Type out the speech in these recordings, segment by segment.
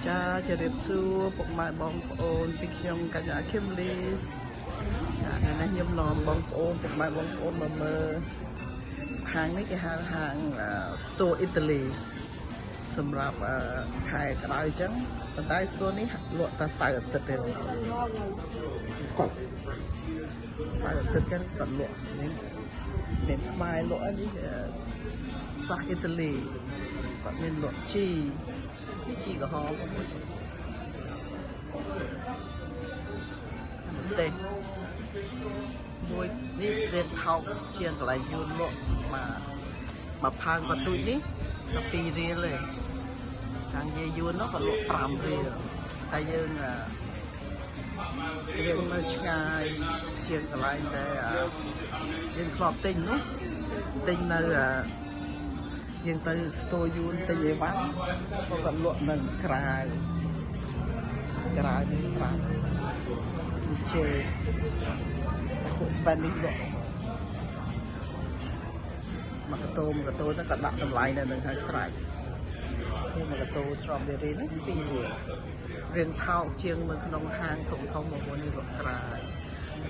ចាជម្រាបសួរពុកម៉ែបងប្អូនពីខ្ញុំកញ្ញាខឹមលីសចាថ្ងៃនេះខ្ញុំនាំបងប្អូនពុកម៉ែបងប្អូនមកមើលហាងនេះគេហៅហាង Store Italy សម្រាប់ខែក្តៅអញ្ចឹងប៉ុន្តែ store នេះលក់តែសៅរ៍អាទិត្យទេសៅរ៍អាទិត្យអញ្ចឹងក៏លក់នេះមានខ្មែរលក់នេះសាសអ៊ីតាលីគាត់មានលក់ជីនេះជីក្រហមទេមួយនេះរៀងថោកជាងកន្លែងយួនលក់មកផើងកទូចនេះក៏2រៀលទេខាងយាយយួននោះក៏លក់5រៀលតែយើងរៀងនៅឆ្ងាយជាងកន្លែងដែលយើងធ្លាប់ទិញនោះទិញនៅយើងទៅ store យួនទិញអីវ៉ាន់ក៏លក់នៅក្រៅក្រៅនេះស្រាប់ជេពួក Spanish លក់មកកតោមកកតោទៅក៏ដាក់តម្លៃនៅនឹងហើយស្រេចនេះមកកតោ strawberry នេះ2រៀលរៀងថោកជាងនៅក្នុងហាងធំធំមកនេះលក់ក្រៅ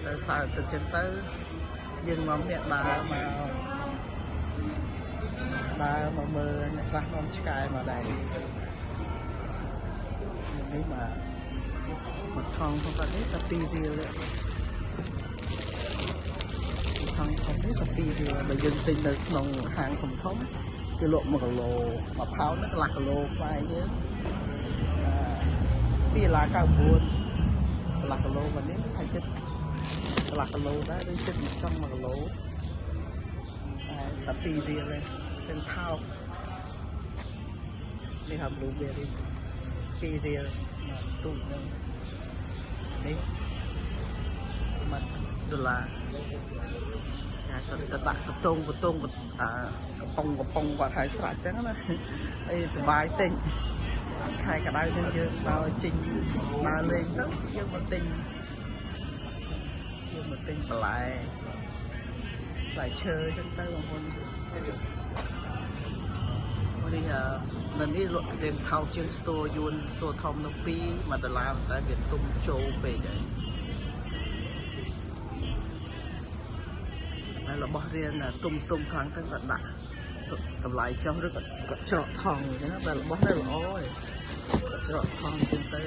ទៅសើទៅចឹងទៅយើងនាំអ្នកដើរមកដើរមកមើលអ្នកខ្លះនាំឆ្កែមកដែរនេះមកមកថងផងគាត់នេះតែ2រៀលទេថងធំនេះតែ2រៀលបើយើងទិញនៅក្នុងហាងធំធំគេលក់1គីឡូ1ផោននេះកន្លះគីឡូខ្មែរយើង2.99កន្លះគីឡូបាទនេះហើយចិត្តកន្លះគីឡូដែរឬចិត្តចង់1គីឡូតែ2រៀលទេទាំងថោកនេះហា blueberry 2រៀលមកទូចនឹងនេះ1ដុល្លារចាគាត់ទៅដាក់កតុងកតុងអាកំប៉ុងកំប៉ុងគាត់ឲ្យស្រាច់ចឹងណាអីសបាយទិញខែក្តៅចឹងយើងមកចេញដើរលេងទៅយើងមកទិញយើងមកទិញបន្លែផ្លែឈើចឹងទៅបងប្អូននេះនៅនេះលក់ក្រែមថោកជាង store យួន store ធំនៅ2 1ដុល្លារតែវាទុំចូលពេកហើយហើយរបស់រៀនទុំទុំខ្លាំងទៅក៏ដាក់តម្លៃចុះឬក៏ច្រកថងអញ្ចឹងតែរបស់នៅល្អឯងក៏ច្រកថងអញ្ចឹងទៅ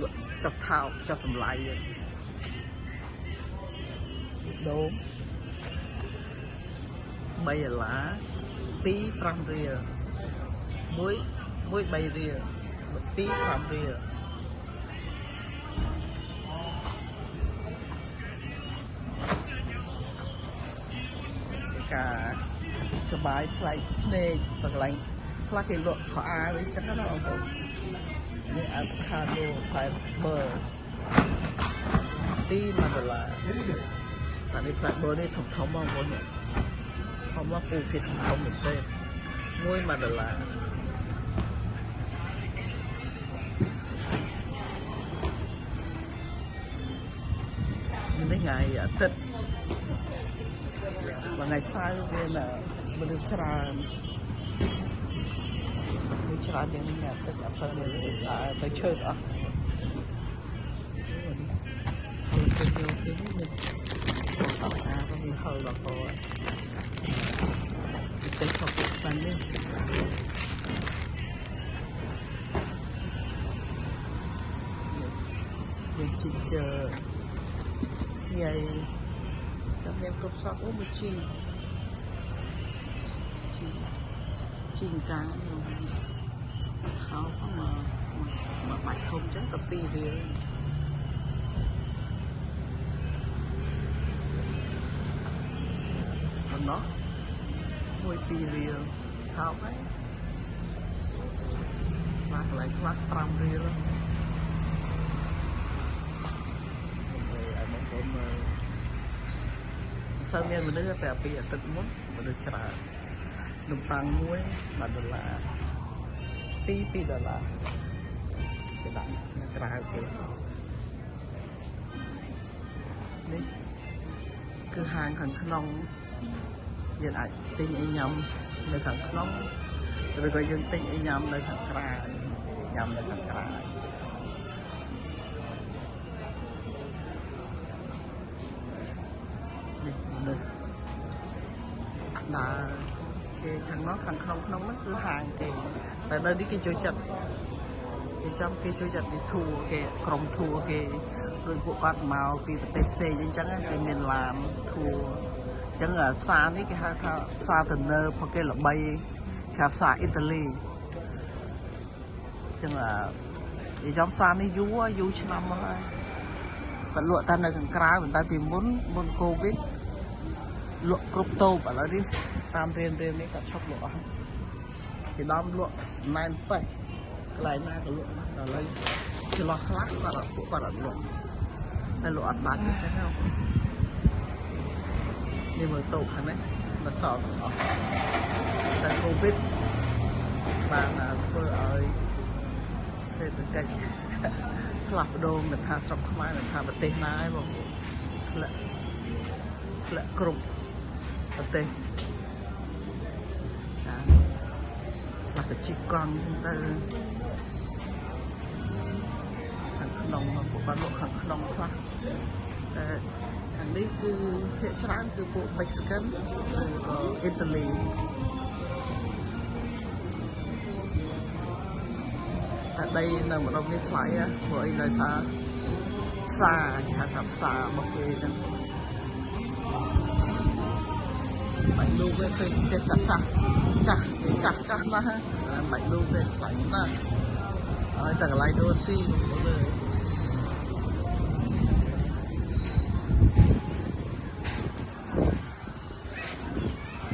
លក់ចុះថោកចុះតម្លៃដូង3ដុល្លារ2 5រៀល1 1 3រៀល2 5រៀលការសបាយផ្លែកភ្នែកកន្លែងខ្លះគេលក់ខោអាវអីចឹងណាបងប្អូននេះអាវ៉ាកាដូផ្លែបឺ2 1ដុល្លារតែនេះផ្លែបឺនេះធំធំបងប្អូនធំមកពូគេធំធំមែនទេ1 ដុល្លារនេះថ្ងៃអាទិត្យមួយថ្ងៃសៅរ៍មានមនុស្សច្រើនមនុស្សច្រើនយ៉ាងនេះអាទិត្យអត់សូវមានទៅឈើអស់ទៅយកគេនេះសោះអាក៏មានហឹលដល់កទៅខកស្ប៉ានេះយើងជីកជើញ៉ៃចាំមានគ្រប់សពអូមួយជីជីជីកាថោកមកមកបាច់ធំចឹងតែ2រៀលប៉ុណ្ណោះ1 2រៀលថោកហើយខ្លះកន្លែងខ្លះ5រៀលឲ្យបងប្អូនមើលសូវមានមនុស្សតែពីអាទិត្យមុនមនុស្សច្រើននំប៉័ងមួយ1ដុល្លារ2 2ដុល្លារគេដាក់នៅក្រៅគេនេះគឺហាងខាងក្នុងយើងអាចទិញអីញ៉ាំនៅខាងក្នុងឬក៏យើងទិញអីញ៉ាំនៅខាងក្រៅ ញ៉ាំនៅខាងក្រៅនេះនេះដើរគេខាងនោះខាងក្នុងក្នុងហ្នឹងគឺហាងគេតែនៅនេះគេចូលចិត្តគេចាំគេចូលចិត្តគេធួគេក្រុមធួគេដោយពួកគាត់មកពីប្រទេសផ្សេងអញ្ចឹងគេមានឡានធួអញ្ចឹងផ្សារនេះគេហៅថាផ្សារទំនើបព្រោះគេល្បីគេផ្សារអ៊ីតាលីអញ្ចឹងគេចំផ្សារនេះយូរយូរឆ្នាំមកហើយគាត់លក់តែនៅខាងក្រៅប៉ុន្តែពីមុនកូវីដលក់គ្រប់តូបឥឡូវនេះតាមរៀននេះគាត់ឈប់លក់អស់គេដំលក់ណែនប៉េះកន្លែងណាក៏លក់ដល់ឥឡូវចន្លោះខ្លះគាត់អត់ពួកគាត់អត់លក់តែលក់អត់ដាច់អញ្ចឹងនេះមើលតូបខាងនេះមិនសល់ទាំងអស់តែកូវីដបានធ្វើឲ្យសេដ្ឋកិច្ចផ្លាស់ប្ដូរមិនថាស្រុកខ្មែរមិនថាប្រទេសណាឯងបងធ្លាក់គ្រប់ប្រទេសចាខ្លះទៅជិះកង់ទៅខាងក្នុងពួកគាត់លក់ខាងក្នុងខ្លះតែខាងនេះគឺភាគច្រើនគឺពួក Mexican ឬក៏អ៊ីតាលីតែដីនៅម្ដុំនេះថ្លៃព្រោះអីដោយសារផ្សារគេហៅថាផ្សាររបស់គេអញ្ចឹងបាច់លូវាឃើញផ្ទះចាស់ចាស់ចាស់ចាស់ចាស់ណាស់បាច់លូវាថ្លៃណាស់ហើយតែកន្លែងដូស៊ីលើ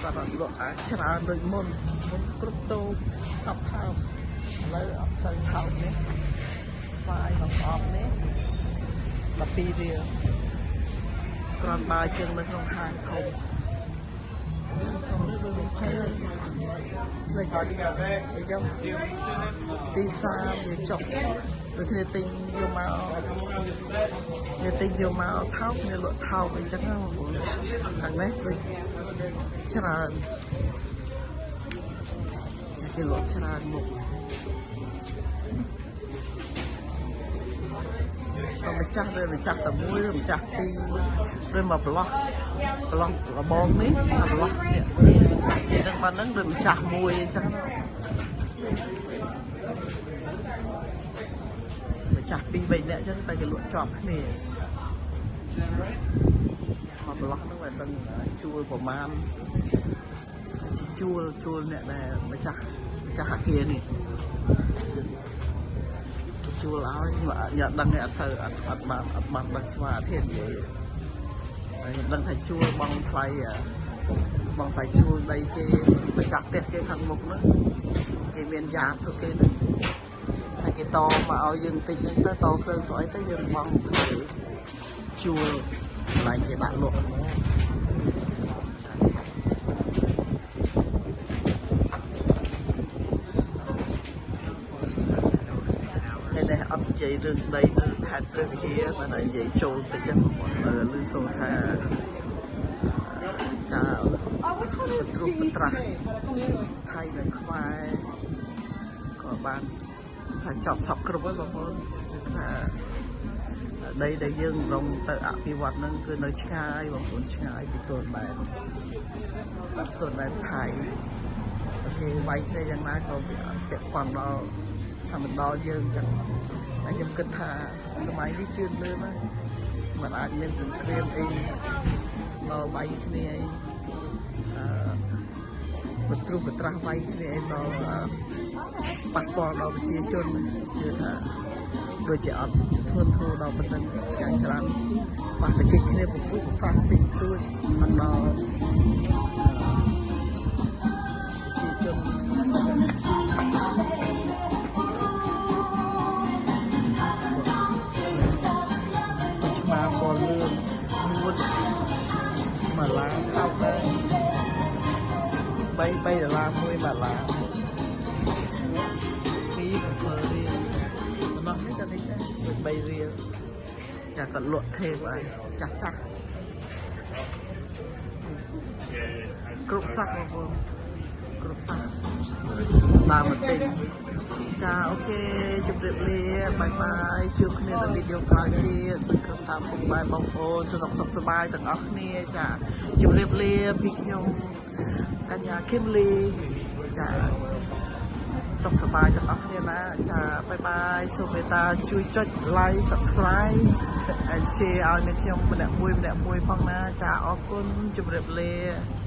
គាត់លក់អាចច្រើនដូចមុនគ្រប់តូបថោកថោកឥឡូវអត់សូវថោកនេះស្វាយមកប្រអប់នេះ12រៀលគ្រាន់បើជាងនៅក្នុងហាងធំនេះដូច20លេខអីចឹងទីផ្សារវាចុះដូចគ្នាទិញយកមកវាទិញយកមកថោកវាលក់ថោកអីចឹងណាបងប្អូនខាងនេះដូចច្រើនគេលក់ច្រើនមុខក៏ម្ចាស់ឬម្ចាស់តែមួយឬម្ចាស់ពីរឬមកប្រឡោះរបងនេះប្រឡោះនេះនឹងបាននឹងដូចម្ចាស់មួយអញ្ចឹងម្ចាស់ពីរបីនាក់អញ្ចឹងតែគេលក់ជាប់គ្នាមកប្រឡោះហ្នឹងតែដឹងជួលប្រមាណជាជួលអ្នកដែលម្ចាស់អាគារនេះជួលឲ្យខ្ញុំដឹងទេអត់សូវអត់បានដឹងច្បាស់អត់ហ៊ាននិយាយហើយខ្ញុំដឹងថាជួលបងថ្លៃជួលដីគេម្ចាស់ផ្ទះគេខាងមុខហ្នឹងគេមានយ៉ាបធ្វើគេហ្នឹងហើយគេតមកឲ្យយើងតិចហ្នឹងទៅតភ្លើងទៅអីទៅយើងបងថ្លៃជួលកន្លែងគេដាក់លក់អត់និយាយរឿងដីនៅខេត្តព្រះវិហារតែនិយាយចូលតិចហ្នឹងបងប្អូនឮសូរថាការត្រួតត្រាស់ថៃនិងខ្មែរក៏បានថាចប់សពគ្រប់ហើយបងប្អូនគឺថាដីដែលយើងរងទៅអភិវឌ្ឍហ្នឹងគឺនៅឆ្ងាយបងប្អូនឆ្ងាយពីទួលបែនថៃគេវាយគ្នាយ៉ាងណាក៏វាអត់ពាក់ព័ន្ធដល់ថាមិនដល់យើងអញ្ចឹងតែខ្ញុំគិតថាសម័យនេះជឿនលឿនណាស់មិនអាចមានសង្គ្រាមអីដល់វាយគ្នាអីបត្រុសបត្រាស់វាយគ្នាអីដល់ប៉ះពាល់ដល់ប្រជាជនជឿថាដូចជាអត់ធ្ងន់ធ្ងរដល់ប៉ុណ្ណឹងយ៉ាងច្រើនប៉ះតកិច្ចគ្នាបត្រុសបត្រាស់តិចតួចអត់ដល់ប្រជាជនឆ្មាពណ៌លឿងមួយមួយឡានថោកដែរ3ដុល្លារមួយមួយឡាន2 7រៀលម្ដងនេះក៏នេះដែរ3រៀលចាគាត់លក់ថេបហើយចាស់ចាស់គ្រប់សក់បងប្អូនគ្រប់សក់ដើមមកទិញ ចា OK ជម្រាបលា bye bye ជួបគ្នានៅវីដេអូក្រោយទៀតសង្ឃឹមថាពុកម៉ែបងប្អូនសុខសុខសប្បាយទាំងអស់គ្នាចាជម្រាបលាពីខ្ញុំកញ្ញាគឹមលីចាសុខសប្បាយទាំងអស់គ្នាណាចា bye bye សូមមេត្តាជួយចុច like, subscribe and share ឲ្យអ្នកខ្ញុំម្នាក់មួយម្នាក់មួយផងណាចាអរគុណជម្រាបលា។